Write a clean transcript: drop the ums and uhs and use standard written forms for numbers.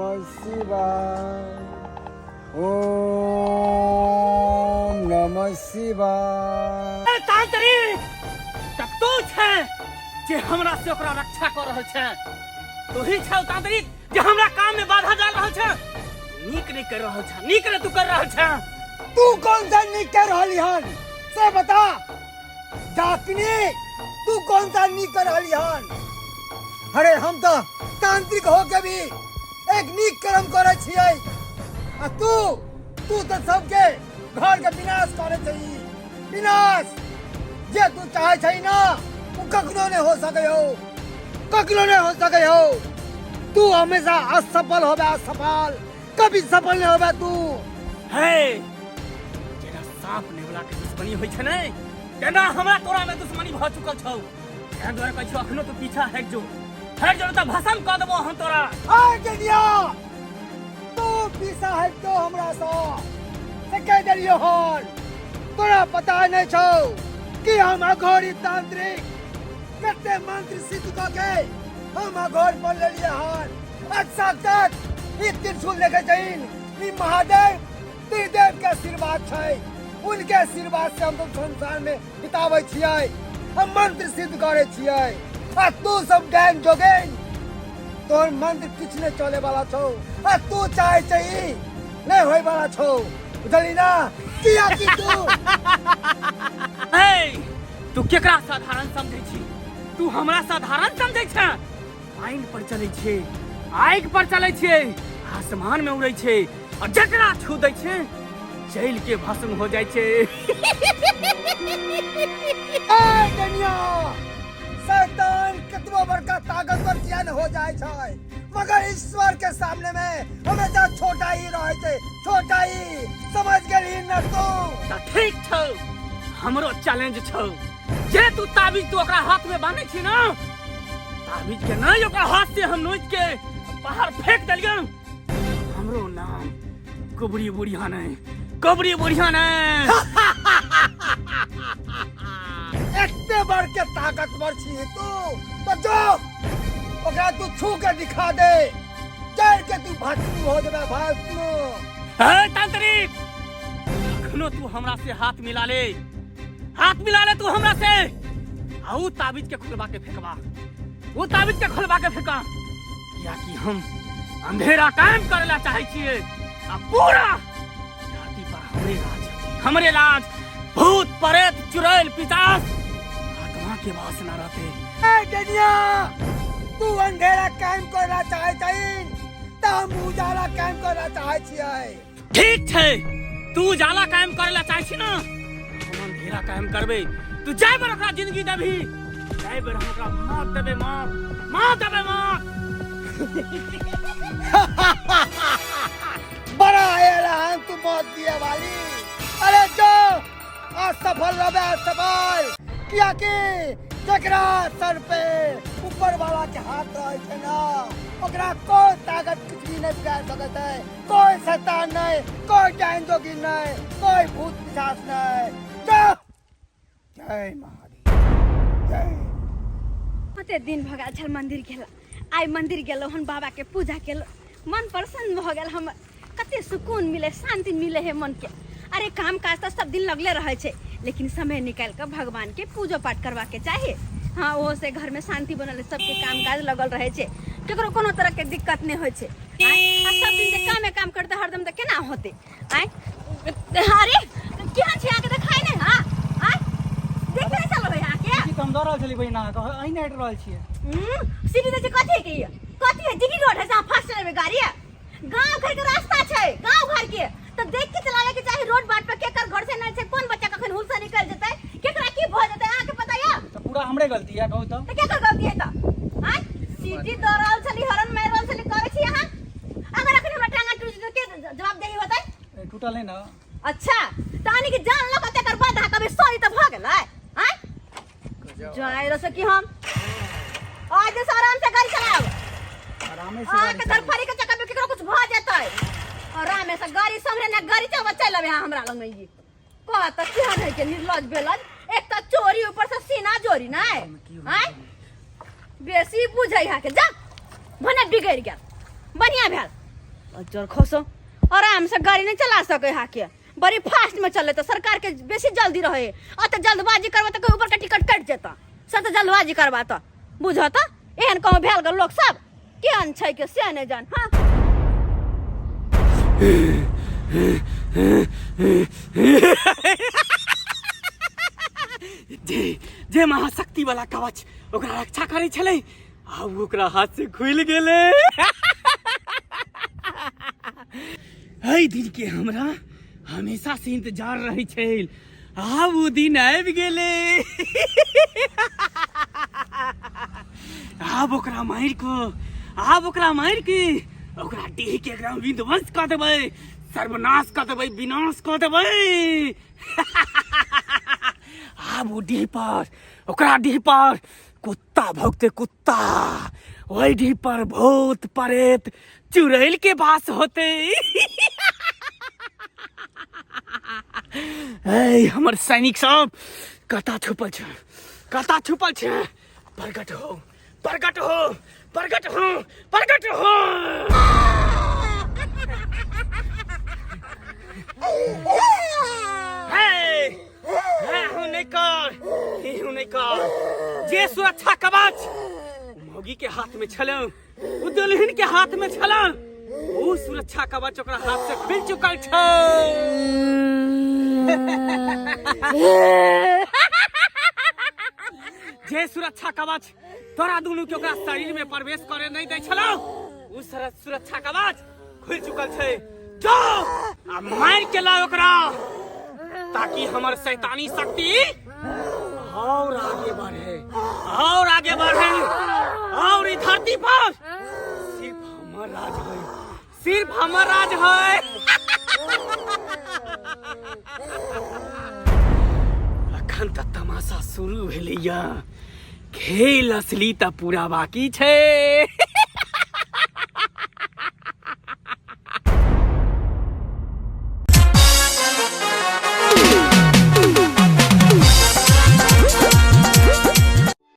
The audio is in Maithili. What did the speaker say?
नमः शिवाय, ओम नमः शिवाय। ए तांत्रिक, त तू छै जे हमरा से ओकरा रक्षा कऽ रहल छै। तू ही छै ओ तांत्रिक जे हमरा काम में बाधा डाल रहल छै। नीक नहीं कर रहल छै, नीक नहीं तू कर रहल छै। तू कौन सा नीक कर रहली हन से बता डाकनी, तू कौन सा नीक कर रहली हन? अरे हम तो तांत्रिक हो के भी एक नीक कर्म करे छियै आ तू तू तो सबके घर के विनाश करे छही। विनाश जे तू चाहे छै ना वो कखनो नहीं हो सके हो, कखनो नहीं हो सके हो। तू हमेशा असफल होबे, असफल, कभी सफल नहीं होबे तू। हे जेना सांप नेवला के दुश्मनी होइ छै ने, तेना हमरा तोरा में दुश्मनी भऽ चुकल छौ। तें दुआरे कहै छियौ अखनो तू पीछा हटि जो, हटि जो, तऽ भस्म कऽ देबो हम तोरा। आय गेलिया, तू पीछा हटि जो हमरा सँ से कहि देलियौ हन। तोरा पता नहि छौ कि हम अघोरी तांत्रिक कते मंत्र सिद्ध कऽ के हम अघोर पर लेलियै हन। अच्छा तक ई त्रिशूल देखै छहिन, ई महादेव त्रिदेव के आशीर्वाद छै। उनके आशीर्वाद से हम सब संसार में बिताबै छियै, हम मंत्र सिद्ध करै छियै। आ तू सब डाइन जोगिन, तोहर मंत्र किछु नहि चले वाला छौ आ तू चाहे छही नहि होय वाला छौ, बुझली ना? किया कि तू हे, तू केकरा साधारण समझै छी? तू हमरा साधारण समझै छे? पानि पर चलै छै, आगि पर चलै छै, आसमान में उड़ै छै और जकरा छू दै छै जल के भस्म हो जाइ छै। ए दुनिया, शैतान कतबो बड़का ताकतवर किया न हो जाए छै, मगर ईश्वर के सामने में हमेशा छोटा ही रहे छै, छोटा ही। समझ गेली न तू? तऽ ठीक छौ, हमरो चैलेंज छौ जे तू ताबीज तू ओकरा हाथ में बांधे छी ना, ताबीज के नहीं ओकरा हाथ से हम नोच के बाहर फेंक देलियन, हमरो नाम कुबरी बुढ़िया नहीं, कुबरी बुढ़िया नहीं। एते बड़ के ताकतवर छी तू तो जो ओकरा तू छू के दिखा दे, जड़ के तू भस्म हो जेबे, भस्म। हे तांत्रिक, अखनो तू हमरा से हाथ मिला ले, हाथ मिला ले तू हमरा से, आ ऊ ताबीज के खोलबा के फेंकबा, वो ताबीज के खोलबा के फेंका, या कि हम अंधेरा कायम करे ला चाहे छिए आ पूरा धरती पर हमरे राज, हमरे राज, भूत प्रेत चुड़ैल पिशाच आत्मा के वास ना रहते। ए दुनिया, तू अंधेरा कायम करना चाहे छही त हम उजाला कायम करना चाहे छियै। ठीक छै, तू उजाला कायम करे ला चाहे छी ना, हम अंधेरा कायम करबे। तू जाय बेर ओकरा जिंदगी देबही, जाय बेर हम ओकरा मौत देबे, मौत, मौत देबे, मौत। बड़ा ऐलान तू मौत दिए वाली। अरे जो असफल रहे असफल, किया कि जकरा सर पे ऊपर वाला के हाथ रहे छै ना, ओकरा कोई ताकत कुछ भी नहीं बिगाड़ सकत है। कोई शैतान नहीं, कोई डाइन जोगी नहीं, कोई भूत पिशाच नहीं। जो जय महादेव जय। कते दिन भऽ गेल छल मंदिर गेला, आइ मंदिर गेलहुँ हन, बाबा के पूजा केलहुँ, मन प्रसन्न भऽ गेल हमर, कते सुकून मिले, शांति मिले है मन के। अरे काम काज तऽ सब दिन लगले रहै छै, लेकिन समय निकालि कऽ भगवान के पूजो पाठ करबाके चाही। हाँ, ओहो से घर में शांति बनल है, सबके काम काज लगल रहै छै, केकरो कोनो तरह के दिक्कत नहि होइ छै। आँय, आ सब दिन जे कामे काम करते हरदम तऽ केना होतै? आँय, अरे केहन छै अहाँके देखाइ नहि? हाँ आँय, देख नहि चलबै अहाँके? की हम दऽ रहल छलियै बहिन अहाँके, अहीं नहि हटि रहल छियै। सीढ़ी दै छै कथी के? ई कथी है? जीटी रोड है से अहाँ फास्ट चलेबै गाड़ी? गांव घर के रास्ता छै, गांव घर के तऽ देख के चलावे के चाही रोड बाट पर, केकर घर से नहि छै, कोन बच्चा कखन हुल से निकल जेतै, केकरा की भऽ जेतै अहाँके पता यऽ? तऽ पूरा हमरे गलती है कहू तऽ? तऽ केकर गलती है तऽ? आँय, सीटी दऽ रहल छली, हॉर्न मारि रहल छली, करै छी अहाँ। अगर अखन हमरा टांगा टूटि जेतै के जवाबदेही होतै? ए, टूटल नहि ने। अच्छा, तऽ अनी के जान लऽ कऽ तेकर बाद अहाँ कभी सॉरी तऽ भऽ गेलै? आँय, जाय रह कि हम आज से आराम से गाड़ी चलाब। आरामे से अहाँ के धरफड़ी के चक्कर में केकरो कुछ भऽ जेतै। आरामे से गाड़ी सम्हरे ना, गाड़ी चलबऽ चलि अबै अहाँ हमरा लग में। ई कह तऽ केहन है के निर्लज बेलज, एक तऽ चोरी ऊपर से सीना जोरी नै। आँय, बेसी बुझै अहाँके, जा भने बिगड़ि गेल, बढ़िया भेल। जर खसो आराम से गाड़ी नहीं चला सके हाके बड़ी फास्ट में चले तो सरकार के बेसी जल्दी रहे अ तो जल्दबाजी करबा तो कोई ऊपर के टिकट कट जेता से तो जल्दबाजी करबा तो बुझ तो एहन कहूँ भेल गल लोग सब केहन छै के से नहीं जान। हाँ जे जे महाशक्ति वाला कवच ओकरा रक्षा करै छलै, आब ओकरा हाथ से खुलि गेलै। एहि दिन के हमरा हमेशा से इंतजार रहै छै, आब ओ दिन आबि गेलै। आब ओकरा मारि कऽ, आब ओकरा मारि के ओकरा डीह के एकदम विध्वंस कऽ देबै, सर्वनाश कऽ देबै, विनाश कऽ देबै। आब ओ डीह पर, ओकरा डीह पर कुत्ता भोगते कुत्ता, ओहि डीह पर भूत प्रेत चुड़ैल के वास होते। ऐ हमर सैनिक सब कता छुपल छै, कता छुपल छै? प्रकट हो, प्रकट हो, प्रकट हो, प्रकट हो। हे, हे, हूँ नहीं कर, हूँ नहीं कर। जे सुरक्षा कवच मौगी के हाथ में छल, ओ दुल्हन के हाथ में छल, ओ सुरक्षा कवच ओकरा हाथ से खुलि चुकल छै। जे सुरक्षा कवच तोरा दुनू के ओकरा शरीर में प्रवेश करे नहीं दै छलौ, ओ सुरक्षा कवच खुलि चुकल छै। जाओ आ मारि के लाओ ओकरा, ताकि हमर शैतानी शक्ति और आगे बढ़े, और आगे बढ़े, और ई धरती पर सिर्फ हमर राज है, सिर्फ हमर राज है। अखन तऽ तमाशा शुरू भेलैया, खेल असली तऽ पूरा बाकी छै।